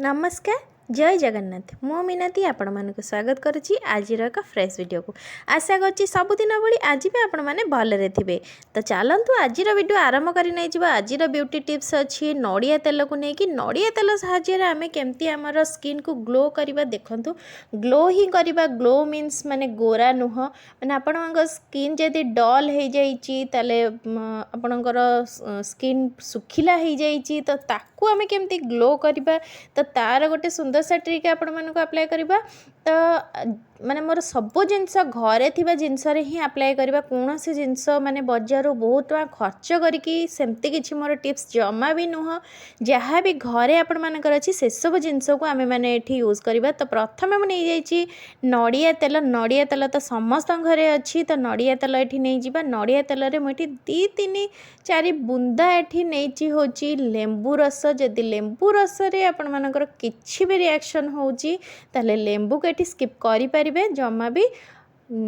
ନମସ୍କାର, ଜୟ ଜଗନ୍ନାଥ। ମୁଁ ମିନତି ଆପଣମାନଙ୍କୁ ସ୍ୱାଗତ କରୁଛି ଆଜିର ଏକ ଫ୍ରେଶ୍ ଭିଡ଼ିଓକୁ। ଆଶା କରୁଛି ସବୁଦିନ ଭଳି ଆଜି ବି ଆପଣମାନେ ଭଲରେ ଥିବେ। ତ ଚାଲନ୍ତୁ, ଆଜିର ଭିଡ଼ିଓ ଆରମ୍ଭ କରି ନେଇଯିବା। ଆଜିର ବ୍ୟୁଟି ଟିପ୍ସ ଅଛି ନଡ଼ିଆ ତେଲକୁ ନେଇକି। ନଡ଼ିଆ ତେଲ ସାହାଯ୍ୟରେ ଆମେ କେମିତି ଆମର ସ୍କିନ୍କୁ ଗ୍ଲୋ କରିବା। ଦେଖନ୍ତୁ, ଗ୍ଲୋ ହିଁ କରିବା। ଗ୍ଲୋ ମିନ୍ସ ମାନେ ଗୋରା ନୁହଁ। ମାନେ ଆପଣଙ୍କ ସ୍କିନ୍ ଯଦି ଡଲ୍ ହେଇଯାଇଛି, ତାହେଲେ ଆପଣଙ୍କର ସ୍କିନ୍ ଶୁଖିଲା ହେଇଯାଇଛି, ତ ତାକୁ ଆମେ କେମିତି ଗ୍ଲୋ କରିବା, ତ ତାର ଗୋଟେ ସୁନ୍ଦର ସା ଟ୍ରିକ୍ ଆପଣମାନଙ୍କୁ ଆପ୍ଲାଏ କରିବା। ତ ମାନେ ମୋର ସବୁ ଜିନିଷ ଘରେ ଥିବା ଜିନିଷରେ ହିଁ ଆପ୍ଲାଏ କରିବା। କୌଣସି ଜିନିଷ ମାନେ ବଜାରରୁ ବହୁତ ଟଙ୍କା ଖର୍ଚ୍ଚ କରିକି ସେମିତି କିଛି ମୋର ଟିପ୍ସ ଜମା ବି ନୁହଁ। ଯାହା ବି ଘରେ ଆପଣମାନଙ୍କର ଅଛି, ସେସବୁ ଜିନିଷକୁ ଆମେମାନେ ଏଠି ୟୁଜ୍ କରିବା। ତ ପ୍ରଥମେ ମୁଁ ନେଇଯାଇଛି ନଡ଼ିଆ ତେଲ। ନଡ଼ିଆ ତେଲ ତ ସମସ୍ତଙ୍କ ଘରେ ଅଛି, ତ ନଡ଼ିଆ ତେଲ ଏଠି ନେଇଯିବା। ନଡ଼ିଆ ତେଲରେ ମୁଁ ଏଠି 2, 3, 4 ବୁନ୍ଦା ଏଠି ନେଇଛି ହେଉଛି ଲେମ୍ବୁ ରସ। ଯଦି ଲେମ୍ବୁ ରସରେ ଆପଣମାନଙ୍କର କିଛି ବି ରିଆକ୍ସନ୍ ହେଉଛି, ତାହେଲେ ଲେମ୍ବୁକୁ ଏଠି ସ୍କିପ୍ କରିପାରିବେ। ଜମା ବି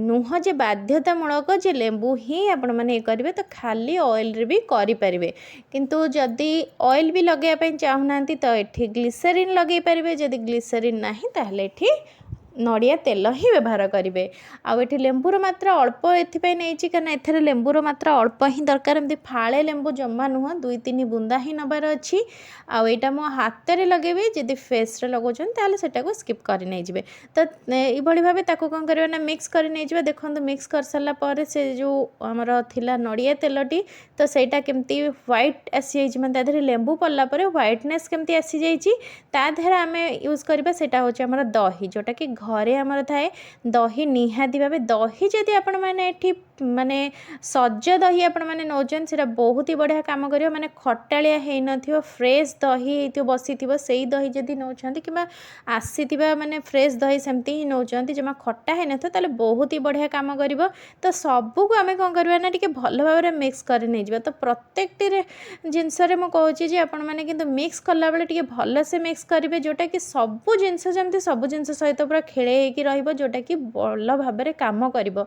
ନୁହଁ ଯେ ବାଧ୍ୟତାମୂଳକ ଯେ ଲେମ୍ବୁ ହିଁ ଆପଣମାନେ ଇଏ କରିବେ। ତ ଖାଲି ଅଏଲ୍ରେ ବି କରିପାରିବେ। କିନ୍ତୁ ଯଦି ଅଏଲ୍ ବି ଲଗାଇବା ପାଇଁ ଚାହୁଁନାହାନ୍ତି, ତ ଏଠି ଗ୍ଲିସେରିନ୍ ଲଗାଇ ପାରିବେ। ଯଦି ଗ୍ଲିସେରିନ୍ ନାହିଁ, ତାହେଲେ ଏଠି ନଡ଼ିଆ ତେଲ ହିଁ ବ୍ୟବହାର କରିବେ। ଆଉ ଏଠି ଲେମ୍ବୁର ମାତ୍ରା ଅଳ୍ପ ଏଥିପାଇଁ ନେଇଛି, କାରଣ ଏଥିରେ ଲେମ୍ବୁର ମାତ୍ରା ଅଳ୍ପ ହିଁ ଦରକାର। ଏମିତି ଫାଳେ ଲେମ୍ବୁ ଜମା ନୁହଁ, 2 3 ବୁନ୍ଦା ହିଁ ନେବାର ଅଛି। ଆଉ ଏଇଟା ମୁଁ ହାତରେ ଲଗେଇବି। ଯଦି ଫେସ୍ରେ ଲଗାଉଛନ୍ତି, ତାହେଲେ ସେଟାକୁ ସ୍କିପ୍ କରି ନେଇଯିବେ। ତ ଏଇଭଳି ଭାବେ ତାକୁ କ'ଣ କରିବା ନା ମିକ୍ସ କରି ନେଇଯିବା। ଦେଖନ୍ତୁ, ମିକ୍ସ କରିସାରିଲା ପରେ ସେ ଯେଉଁ ଆମର ଥିଲା ନଡ଼ିଆ ତେଲଟି, ତ ସେଇଟା କେମିତି ହ୍ୱାଇଟ୍ ଆସିଯାଇଛି, ମାନେ ତା ଦେହରେ ଲେମ୍ବୁ ପଡ଼ିଲା ପରେ ହ୍ୱାଇଟନେସ୍ କେମିତି ଆସିଯାଇଛି। ତା ଦେହରେ ଆମେ ୟୁଜ୍ କରିବା, ସେଇଟା ହେଉଛି ଆମର ଦହି, ଯେଉଁଟାକି ଘରେ ଆମର ଥାଏ। ଦହି ନିହାତି ଭାବେ, ଦହି ଯଦି ଆପଣମାନେ ଏଠି ମାନେ ସଜ ଦହି ଆପଣମାନେ ନେଉଛନ୍ତି, ସେଇଟା ବହୁତ ହି ବଢ଼ିଆ କାମ କରିବ। ମାନେ ଖଟାଳିଆ ହେଇନଥିବ, ଫ୍ରେଶ୍ ଦହି ହେଇଥିବ, ବସିଥିବ, ସେଇ ଦହି ଯଦି ନେଉଛନ୍ତି କିମ୍ବା ଆସିଥିବା ମାନେ ଫ୍ରେଶ୍ ଦହି ସେମିତି ହିଁ ନେଉଛନ୍ତି, ଜମା ଖଟା ହେଇନଥିବ, ତାହେଲେ ବହୁତ ହି ବଢ଼ିଆ କାମ କରିବ। ତ ସବୁକୁ ଆମେ କ'ଣ କରିବା ନା ଟିକେ ଭଲ ଭାବରେ ମିକ୍ସ କରି ନେଇଯିବା। ତ ପ୍ରତ୍ୟେକଟିରେ ଜିନିଷରେ ମୁଁ କହୁଛି ଯେ ଆପଣମାନେ କିନ୍ତୁ ମିକ୍ସ କଲାବେଳେ ଟିକେ ଭଲସେ ମିକ୍ସ କରିବେ, ଯେଉଁଟାକି ସବୁ ଜିନିଷ ଯେମିତି ସବୁ ଜିନିଷ ସହିତ ପୁରା ଖେଳେଇ ହେଇକି ରହିବ, ଯେଉଁଟାକି ଭଲ ଭାବରେ କାମ କରିବ।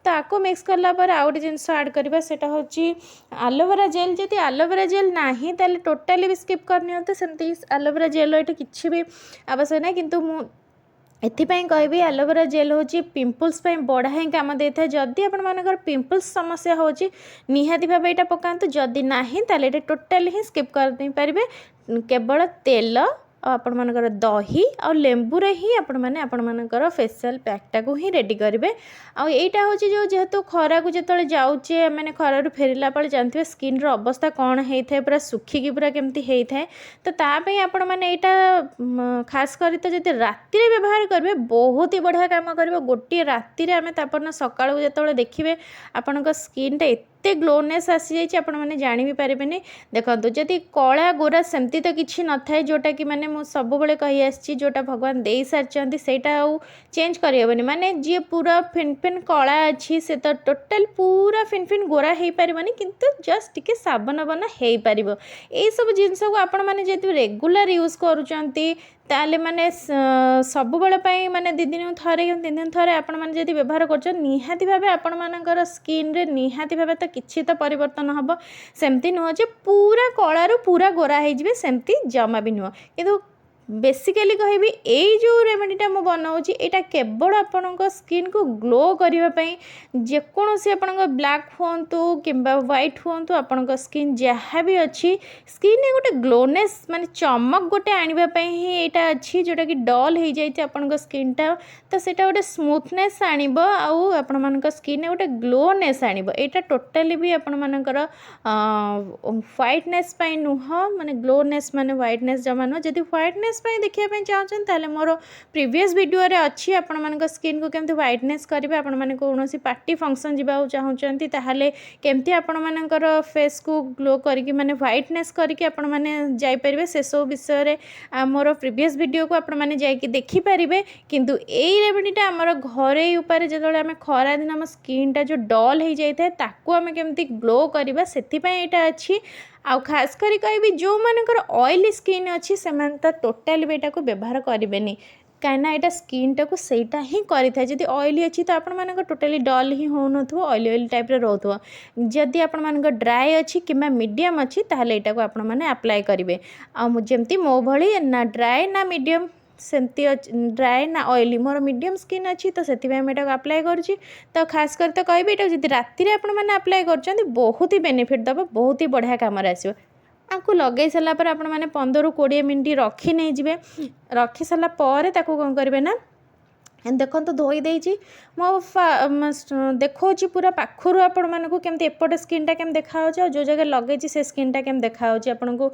ତ ଆକୁ ମିକ୍ସ କଲା ପରେ ଆଉ ଗୋଟେ ଜିନିଷ ଆଡ଼୍ କରିବା, ସେଇଟା ହେଉଛି ଆଲୋଭେରା ଜେଲ୍। ଯଦି ଆଲୋଭେରା ଜେଲ୍ ନାହିଁ, ତାହେଲେ ଟୋଟାଲି ବି ସ୍କିପ୍ କରିନିଅନ୍ତୁ। ସେମିତି ଆଲୋଭେରା ଜେଲ୍ ଏଠି କିଛି ବି ଆବଶ୍ୟକ ନାହିଁ। କିନ୍ତୁ ମୁଁ ଏଥିପାଇଁ କହିବି, ଆଲୋଭେରା ଜେଲ୍ ହେଉଛି ପିମ୍ପଲ୍ସ ପାଇଁ ବଢ଼ିଆ ହିଁ କାମ ଦେଇଥାଏ। ଯଦି ଆପଣମାନଙ୍କର ପିମ୍ପଲ୍ସ ସମସ୍ୟା ହେଉଛି, ନିହାତି ଭାବେ ଏଇଟା ପକାନ୍ତୁ। ଯଦି ନାହିଁ, ତାହେଲେ ଏଇଟା ଟୋଟାଲି ହିଁ ସ୍କିପ୍ କରିଦେଇପାରିବେ। କେବଳ ତେଲ ଆଉ ଆପଣମାନଙ୍କର ଦହି ଆଉ ଲେମ୍ବୁରେ ହିଁ ଆପଣମାନେ ଆପଣମାନଙ୍କର ଫେସିଆଲ୍ ପ୍ୟାକ୍ଟାକୁ ହିଁ ରେଡ଼ି କରିବେ। ଆଉ ଏଇଟା ହେଉଛି ଯେଉଁ ଯେହେତୁ ଖରାକୁ ଯେତେବେଳେ ଯାଉଛେ, ମାନେ ଖରାରୁ ଫେରିଲା ପରେ ଜାଣିଥିବେ ସ୍କିନ୍ର ଅବସ୍ଥା କ'ଣ ହେଇଥାଏ, ପୁରା ଶୁଖିକି ପୁରା କେମିତି ହେଇଥାଏ। ତ ତା ପାଇଁ ଆପଣମାନେ ଏଇଟା ଖାସ୍ କରି ତ ଯଦି ରାତିରେ ବ୍ୟବହାର କରିବେ, ବହୁତ ହି ବଢ଼ିଆ କାମ କରିବ। ଗୋଟିଏ ରାତିରେ ଆମେ ତାପରଦିନ ସକାଳକୁ ଯେତେବେଳେ ଦେଖିବେ, ଆପଣଙ୍କ ସ୍କିନ୍ଟା ଏତେ ଗ୍ଲୋନେସ୍ ଆସିଯାଇଛି, ଆପଣମାନେ ଜାଣି ବି ପାରିବେନି। ଦେଖନ୍ତୁ, ଯଦି କଳା ଗୋରା ସେମିତି ତ କିଛି ନଥାଏ, ଯେଉଁଟାକି ମାନେ ମୁଁ ସବୁବେଳେ କହି ଆସିଛି, ଯେଉଁଟା ଭଗବାନ ଦେଇସାରିଛନ୍ତି ସେଇଟା ଆଉ ଚେଞ୍ଜ କରିହେବନି। ମାନେ ଯିଏ ପୁରା ଫିନ୍ ଫିନ୍ କଳା ଅଛି, ସେ ତ ଟୋଟାଲ୍ ପୁରା ଫିନ୍ ଫିନ୍ ଗୋରା ହେଇପାରିବନି, କିନ୍ତୁ ଜଷ୍ଟ ଟିକେ ସାବନ ବନ ହେଇପାରିବ। ଏଇସବୁ ଜିନିଷକୁ ଆପଣମାନେ ଯଦି ରେଗୁଲାର ୟୁଜ୍ କରୁଛନ୍ତି, ତାହେଲେ ମାନେ ସବୁବେଳ ପାଇଁ, ମାନେ 2 ଦିନକୁ ଥରେ କି 3 ଦିନ ଥରେ ଆପଣମାନେ ଯଦି ବ୍ୟବହାର କରୁଛନ୍ତି, ନିହାତି ଭାବେ ଆପଣମାନଙ୍କର ସ୍କିନ୍ରେ ନିହାତି ଭାବେ ତ କିଛି ତ ପରିବର୍ତ୍ତନ ହେବ। ସେମିତି ନୁହଁ ଯେ ପୁରା କଳାରୁ ପୁରା ଗୋରା ହେଇଯିବେ, ସେମିତି ଜମା ବି ନୁହଁ। କିନ୍ତୁ ବେସିକାଲି କହିବି, ଏଇ ଯେଉଁ ରେମେଡ଼ିଟା ମୁଁ ବନାଉଛି, ଏଇଟା କେବଳ ଆପଣଙ୍କ ସ୍କିନ୍କୁ ଗ୍ଲୋ କରିବା ପାଇଁ। ଯେକୌଣସି ଆପଣଙ୍କ ବ୍ଲାକ୍ ହୁଅନ୍ତୁ କିମ୍ବା ହ୍ୱାଇଟ୍ ହୁଅନ୍ତୁ, ଆପଣଙ୍କ ସ୍କିନ୍ ଯାହା ବି ଅଛି, ସ୍କିନ୍ରେ ଗୋଟେ ଗ୍ଲୋନେସ୍ ମାନେ ଚମକ ଗୋଟେ ଆଣିବା ପାଇଁ ହିଁ ଏଇଟା ଅଛି। ଯେଉଁଟାକି ଡଲ୍ ହେଇଯାଇଛି ଆପଣଙ୍କ ସ୍କିନ୍ଟା, ତ ସେଇଟା ଗୋଟେ ସ୍ମୁଥନେସ୍ ଆଣିବ ଆଉ ଆପଣମାନଙ୍କ ସ୍କିନ୍ରେ ଗୋଟେ ଗ୍ଲୋନେସ୍ ଆଣିବ। ଏଇଟା ଟୋଟାଲି ବି ଆପଣମାନଙ୍କର ହ୍ୱାଇଟନେସ୍ ପାଇଁ ନୁହଁ। ମାନେ ଗ୍ଲୋନେସ୍ ମାନେ ହ୍ୱାଇଟନେସ୍ ଜମା ନୁହଁ। ଯଦି ହ୍ୱାଇଟନେସ୍ ପାଇଁ ଦେଖିବା ପାଇଁ ଚାହୁଁଛନ୍ତି, ତାହେଲେ ମୋର ପ୍ରିଭିୟସ୍ ଭିଡ଼ିଓରେ ଅଛି ଆପଣମାନଙ୍କ ସ୍କିନ୍କୁ କେମିତି ହ୍ୱାଇଟନେସ୍ କରିବେ। ଆପଣମାନେ କୌଣସି ପାର୍ଟି ଫଙ୍କସନ୍ ଯିବାକୁ ଚାହୁଁଛନ୍ତି, ତାହେଲେ କେମିତି ଆପଣମାନଙ୍କର ଫେସ୍କୁ ଗ୍ଲୋ କରିକି, ମାନେ ହ୍ୱାଇଟନେସ୍ କରିକି ଆପଣମାନେ ଯାଇପାରିବେ, ସେସବୁ ବିଷୟରେ ଆମର ପ୍ରିଭିୟସ୍ ଭିଡ଼ିଓକୁ ଆପଣମାନେ ଯାଇକି ଦେଖିପାରିବେ। କିନ୍ତୁ ଏଇ ରେମେଡ଼ିଟା ଆମର ଘରୋଇ ଉପାୟରେ, ଯେତେବେଳେ ଆମେ ଖରାଦିନ ଆମ ସ୍କିନ୍ଟା ଯେଉଁ ଡଲ୍ ହେଇଯାଇଥାଏ, ତାକୁ ଆମେ କେମିତି ଗ୍ଲୋ କରିବା, ସେଥିପାଇଁ ଏଇଟା ଅଛି। ଆଉ ଖାସ୍ କରି କହିବି, ଯେଉଁମାନଙ୍କର ଅଏଲି ସ୍କିନ୍ ଅଛି, ସେମାନେ ତ ଟୋଟାଲି ବି ଏଇଟାକୁ ବ୍ୟବହାର କରିବେନି। କାହିଁକିନା ଏଇଟା ସ୍କିନ୍ଟାକୁ ସେଇଟା ହିଁ କରିଥାଏ। ଯଦି ଅଏଲି ଅଛି ତ ଆପଣମାନଙ୍କ ଟୋଟାଲି ଡଲ୍ ହିଁ ହେଉନଥିବ, ଅଏଲି ଅଏଲି ଟାଇପ୍ର ରହୁଥିବ। ଯଦି ଆପଣମାନଙ୍କ ଡ୍ରାଏ ଅଛି କିମ୍ବା ମିଡ଼ିୟମ୍ ଅଛି, ତାହେଲେ ଏଇଟାକୁ ଆପଣମାନେ ଆପ୍ଲାଏ କରିବେ। ଆଉ ମୁଁ ଯେମିତି ମୋ ଭଳି ନା ଡ୍ରାଏ ନା ମିଡ଼ିୟମ୍ ସେମିତି ଅଛି, ଡ୍ରାଏ ନା ଅଏଲି, ମୋର ମିଡ଼ିୟମ୍ ସ୍କିନ୍ ଅଛି, ତ ସେଥିପାଇଁ ମୁଁ ଏଇଟାକୁ ଆପ୍ଲାଏ କରୁଛି। ତ ଖାସ୍ କରି ତ କହିବି, ଏଇଟାକୁ ଯଦି ରାତିରେ ଆପଣମାନେ ଆପ୍ଲାଏ କରୁଛନ୍ତି, ବହୁତ ହି ବେନିଫିଟ୍ ଦେବ, ବହୁତ ହି ବଢ଼ିଆ କାମରେ ଆସିବ। ଆକୁ ଲଗାଇ ସାରିଲା ପରେ ଆପଣମାନେ 15ରୁ 20 ମିନିଟ୍ ରଖି ନେଇଯିବେ। ରଖି ସାରିଲା ପରେ ତାକୁ କ'ଣ କରିବେ ନା, ଦେଖନ୍ତୁ, ଧୋଇ ଦେଇଛି ମୋ, ଦେଖାଉଛି ପୁରା ପାଖରୁ ଆପଣମାନଙ୍କୁ କେମିତି ଏପଟେ ସ୍କିନ୍ଟା କେମିତି ଦେଖାହେଉଛି ଆଉ ଯେଉଁ ଜାଗାରେ ଲଗେଇଛି ସେ ସ୍କିନ୍ଟା କେମିତି ଦେଖାହେଉଛି ଆପଣଙ୍କୁ।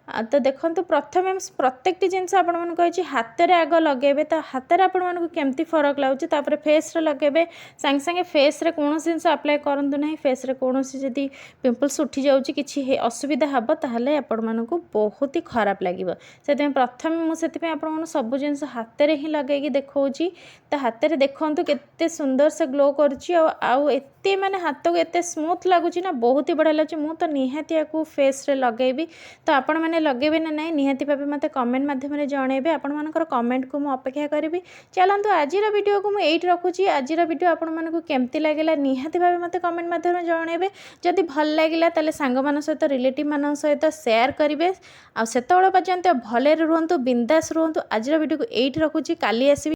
ତ ଦେଖନ୍ତୁ, ପ୍ରଥମେ ପ୍ରତ୍ୟେକଟି ଜିନିଷ ଆପଣମାନଙ୍କୁ କହିଛି, ହାତରେ ଆଗ ଲଗେଇବେ, ତ ହାତରେ ଆପଣମାନଙ୍କୁ କେମିତି ଫରକ ଲାଗୁଛି, ତାପରେ ଫେସ୍ରେ ଲଗେଇବେ। ସାଙ୍ଗେ ସାଙ୍ଗେ ଫେସ୍ରେ କୌଣସି ଜିନିଷ ଆପ୍ଲାଏ କରନ୍ତୁ ନାହିଁ। ଫେସ୍ରେ କୌଣସି ଯଦି ପିମ୍ପଲ୍ସ ଉଠିଯାଉଛି, କିଛି ଅସୁବିଧା ହେବ, ତାହେଲେ ଆପଣମାନଙ୍କୁ ବହୁତ ହି ଖରାପ ଲାଗିବ। ସେଥିପାଇଁ ପ୍ରଥମେ ମୁଁ ସେଥିପାଇଁ ଆପଣମାନଙ୍କୁ ସବୁ ଜିନିଷ ହାତରେ ହିଁ ଲଗେଇକି ଦେଖାଉଛି। ତ ହାତରେ ଦେଖନ୍ତୁ କେତେ ସୁନ୍ଦର ସେ ଗ୍ଲୋ କରୁଛି ଆଉ ଏତେ ମାନେ ହାତକୁ ଏତେ ସ୍ମୁଥ୍ ଲାଗୁଛି ନା, ବହୁତ ହି ବଢ଼ିଆ ଲାଗୁଛି। ମୁଁ ତ ନିହାତି ୟାକୁ ଫେସ୍ରେ ଲଗେଇବି। ତ ଆପଣମାନେ ଲଗେଇବେ ନା ନାହିଁ, ନିହାତି ଭାବେ ମୋତେ କମେଣ୍ଟ ମାଧ୍ୟମରେ ଜଣାଇବେ। ଆପଣମାନଙ୍କର କମେଣ୍ଟକୁ ମୁଁ ଅପେକ୍ଷା କରିବି। ଚାଲନ୍ତୁ, ଆଜିର ଭିଡ଼ିଓକୁ ମୁଁ ଏଇଠି ରଖୁଛି। ଆଜିର ଭିଡ଼ିଓ ଆପଣମାନଙ୍କୁ କେମିତି ଲାଗିଲା, ନିହାତି ଭାବେ ମୋତେ କମେଣ୍ଟ ମାଧ୍ୟମରେ ଜଣାଇବେ। ଯଦି ଭଲ ଲାଗିଲା, ତାହେଲେ ସାଙ୍ଗମାନଙ୍କ ସହିତ, ରିଲେଟିଭ୍ମାନଙ୍କ ସହିତ ସେୟାର କରିବେ। ଆଉ ସେତେବେଳେ ପର୍ଯ୍ୟନ୍ତ ଭଲରେ ରୁହନ୍ତୁ, ବିନ୍ଦାସ ରୁହନ୍ତୁ। ଆଜିର ଭିଡ଼ିଓକୁ ଏଇଠି ରଖୁଛି, କାଲି ଆସିବି।